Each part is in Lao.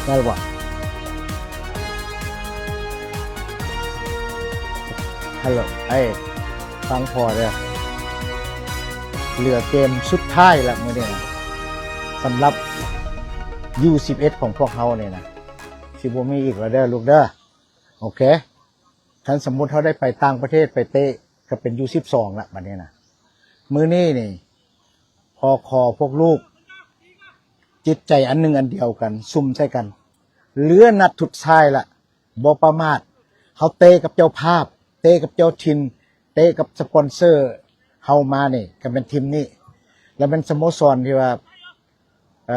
ໄດ້ບໍ່? ຮັລໂຫຼ ເອີຍ ຟັງພໍ່ເດີ້ ເຫຼືອເກມສຸດທ້າຍລະມື້ນີ້ນະ ສຳລັບ ຢູສິບເອັດ ຂອງພວກເຮົານີ້ນະ ຊິບໍ່ມີອີກແລ້ວເດີ້ລູກເດີ້. ໂອເຄ ຄັນສົມມຸດເຮົາໄດ້ໄປຕ່າງປະເທດໄປເຕະ ກໍເປັນ ຢູສິບສອງ ລະບັດນີ້ນະ. ມື້ນີ້ນີ້ ພໍ່ຂໍພວກລູກ ຈິດໃຈອັນໜຶ່ງອັນດຽວກັນ ຊຸມໃສ່ກັນ ເຫຼືອນັດສຸດທ້າຍລະ ບໍ່ປະໝາດ. ເຮົາເຕະກັບເຈົ້າພາບ ເຕະກັບເຈົ້າຖິ່ນ ເຕະກັບສະປອນເຊີເຮົາມານີ້ ກໍແມ່ນທີມນີ້ ແລະແມ່ນສະໂມສອນທີ່ວ່າ ເອີ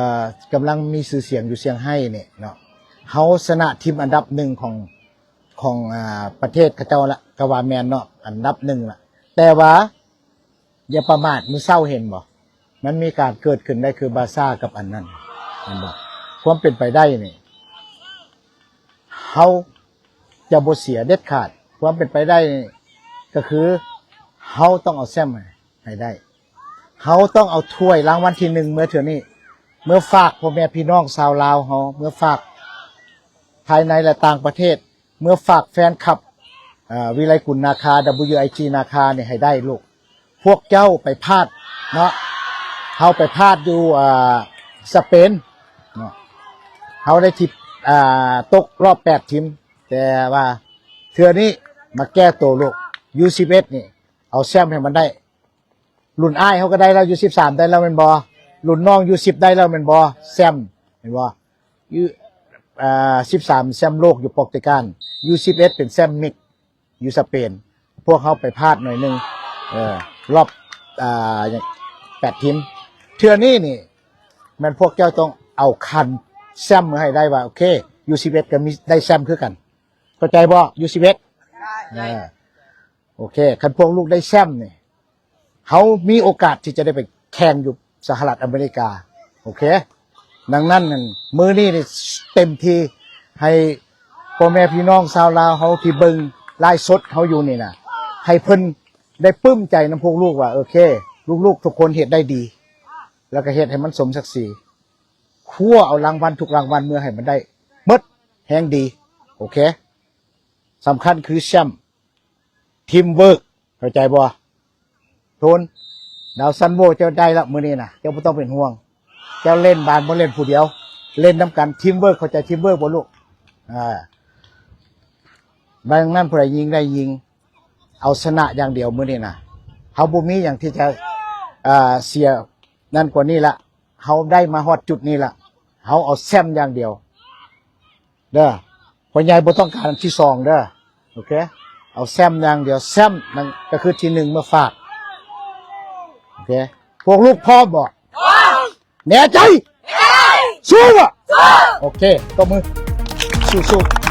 ກຳລັງມີຊື່ສຽງຢູ່ຊຽງໄຮ້ນີ້ເນາະ. ເຮົາຊະນະທີມອັນດັບໜຶ່ງຂອງ ຂອງ ອາ ປະເທດເຂົາເຈົ້າລະ ກໍວ່າແມ່ນເນາະ ອັນດັບໜຶ່ງລະ. ແຕ່ວ່າຢ່າປະໝາດ ມື້ເຊົ້າເຫັນບໍ່ ມັນມີການເກີດຂຶ້ນໄດ້ຄືບາຊາກັບອັນນັ້ນ ເຫັນບໍ່? ຄວາມເປັນໄປໄດ້ນີ້ ເຮົາຈະບໍ່ເສຍເດັດຂາດ. ຄວາມເປັນໄປໄດ້ນີ້ ກໍຄືເຮົາຕ້ອງເອົາແຊ້ມໃຫ້ໄດ້. ເຮົາຕ້ອງເອົາຖ້ວຍລາງວັນທີໜຶ່ງເມືອເທື່ອນີ້ ເມືອຝາກພໍ່ແມ່ພີ່ນ້ອງຊາວລາວເຮົາ ເມືອຝາກພາຍໃນ ແລະ ຕ່າງປະເທດ ເມືອຝາກແຟນຄລັບ ເອີ ວິໄລກຸນນາຄາ WIG ນາຄານີ້ໃຫ້ໄດ້ລູກ. ພວກເຈົ້າໄປພາດເນາະ ເຮົາໄປພາດຢູ່ ເອີ ສະເປນເນາະ ເຮົາໄດ້ທີ່ ອາ ຕົກຮອບແປດທີມ ແຕ່ວ່າເທື່ອນີ້ມາແກ້ໂຕລູກ ຢູສິບເອັດ ນີ້ ເອົາແຊ້ມໃຫ້ມັນໄດ້. ລຸ້ນອ້າຍເຮົາກໍໄດ້ແລ້ວ ຢູສິບສາມ ໄດ້ແລ້ວແມ່ນບໍ່? ລຸ້ນນ້ອງ ຢູສິບ ໄດ້ແລ້ວແມ່ນບໍ່? ແຊ້ມ ແມ່ນບໍ່? ຢູ ອາ ສິບສາມ ແຊ້ມໂລກຢູ່ປອກຕິການ ຢູສິບເອັດ ເປັນແຊ້ມມິກຢູ່ສະເປນ. ພວກເຮົາໄປພາດໜ້ອຍໜຶ່ງ ເອີ ຮອບ ອາ ຫຍັງ ແປດທີມ. ເທື່ອນີ້ນີ້ ແມ່ນພວກເຈົ້າຕ້ອງເອົາຄັນແຊ້ມໃຫ້ໄດ້ວ່າ ໂອເຄ ຢູສິບເອັດ ກໍມີ ໄດ້ແຊ້ມຄືກັນ. ເຂົ້າໃຈບໍ່? ຢູສິບເອັດ ເອີ ໂອເຄ ຄັນພວກລູກໄດ້ແຊ້ມນີ້ ເຮົາມີໂອກາດທີ່ຈະໄດ້ໄປແຂ່ງຢູ່ສະຫະລັດອາເມລິກາ. ໂອເຄ ດັ່ງນັ້ນ ມື້ນີ້ນີ້ເຕັມທີ່ ໃຫ້ພໍ່ແມ່ພີ່ນ້ອງຊາວລາວເຮົາທີ່ເບິ່ງໄລຟ໌ສົດເຮົາຢູ່ນີ້ນະ ໃຫ້ເພິ່ນໄດ້ປຶ້ມໃຈນຳພວກລູກວ່າ ໂອເຄ ລູກໆທຸກຄົນເຮັດໄດ້ດີ ແລ້ວກໍເຮັດໃຫ້ມັນສົມສັກສີ. ຄວ້າເອົາລາງວັນທຸກລາງວັນເມືອໃຫ້ມັນໄດ້ໝົດ ແຮງດີ. ໂອເຄ ສຳຄັນຄືແຊ້ມ ທີມເວີກ ເຂົ້າໃຈບໍ່? ໂທນ ດາວຊັນໂວ ເຈົ້າໄດ້ລະມື້ນີ້ນະ ເຈົ້າບໍ່ຕ້ອງເປັນຫ່ວງ. ເຈົ້າເລ່ນບານບໍ່ເລ່ນຜູ້ດຽວ ເລ່ນນຳກັນ ທີມເວີກ. ເຂົ້າໃຈທີມເວີກບໍ່ລູກ? ອາ ດັ່ງນັ້ນ ຜູ້ໃດຍິງໄດ້ຍິງ ເອົາຊະນະຢ່າງດຽວມື້ນີ້ນະ. ເຮົາບໍ່ມີຫຍັງທີ່ຈະ ອາ ເສຍນັ້ນກວ່ານີ້ລະ. ເຮົາໄດ້ມາຮອດຈຸດນີ້ລະ ເຮົາເອົາແຊ້ມຢ່າງດຽວເດີ້. ພໍ່ໃຫຍ່ບໍ່ຕ້ອງການອັນທີສອງເດີ້. ໂອເຄ ເອົາແຊ້ມຢ່າງດຽວ ແຊ້ມນັ້ນກໍຄືທີໜຶ່ງມາຝາກ. ໂອເຄ ພວກລູກພ້ອມບໍ່? ພ້ອມ. ແນ່ໃຈ? ແນ່ໃຈ. ສູ້ບໍ່? ສູ້. ໂອເຄ ຕົບມື ສູ້ໆ.